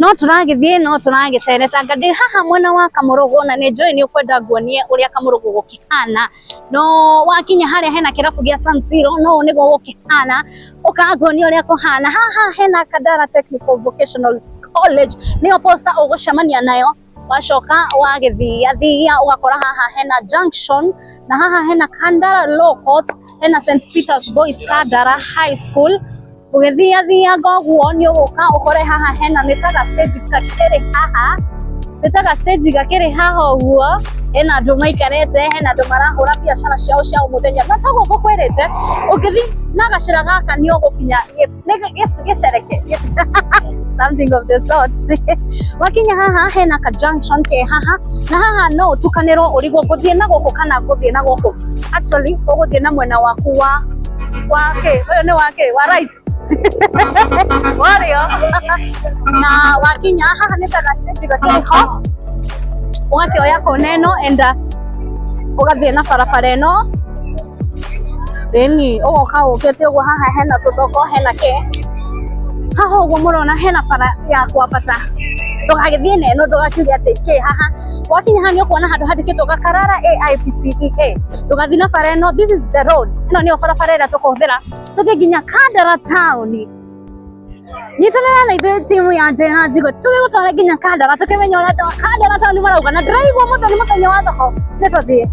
No tũragĩthiĩ, no tũragĩteretanga. Ndĩ haha mwena wa Kamũrũgũ na nĩ njũĩ nĩ ũkwenda nguonie ũrĩa Kamũrũgũ gũkĩhana. No wakinya harĩa hena kĩrabu gĩa San Siro, no ũũ nĩguo gũkĩhana. Ũka nguonie ũrĩa kũhana. Haha hena Kandara Technical Vocational College, nĩyo posta ũgũcemania nayo. Wacoka wagĩthia thia ũgakora haha hena junction, na haha hena Kandara Law Court, hena St Peter's Boys Kandara High School. Ũgĩthia thianga ũguo nĩ ũgũka ũkore haha hena nĩ ta ga stage gakĩrĩ haha, nĩ ta ga stage gakĩrĩ haha ũguo, hena andũ maikarĩte, hena andũ marahũra biacara ciao cia o mũthenya. Na toguo ngũkwĩrĩte, ũngĩthiĩ na gacĩra gaka nĩ ũgũkinya gĩcereke, something of the sort. Wakinya haha hena ka junction ke haha, na haha no ũtukanĩrwo ũrigwo ngũthiĩ na gũkũ kana ngũthiĩ na gũkũ. Actually ũgũthiĩ na mwena waku wa kĩ, ũyũ nĩ wa kĩ, wa right, warĩo. Na wakinya haha nĩ ta ga stage gakĩrĩ ho, ũgakĩoya kona ĩno and ũgathiĩ na barabara ĩno, ĩni ũgoka ũkĩte ũguo. Haha hena tũthoko, hena kĩ haha ũguo mũrona, hena bara ya kwambata. Ndũgagĩthiĩ na ĩno, ndũgakiuge atĩ kĩ. Haha wakinya haha nĩ ũkuona handũ handĩkĩtwo Gakarara AIPCEA. Ndũgathiĩ na bara ĩno, this is the road. Ĩno nĩyo barabara ĩrĩa tũkũhũthĩra tũthiĩ nginya Kandara town. Nyitanĩra na ithuĩ, timu ya Njĩra Njigũ, tũgĩgũtwara nginya Kandara, tũkĩmenya ũrĩa andũ a Kandara town marauga. Na ndĩraigua mũthenya nĩ mũthenya wa thoko, nĩ tũthiĩ.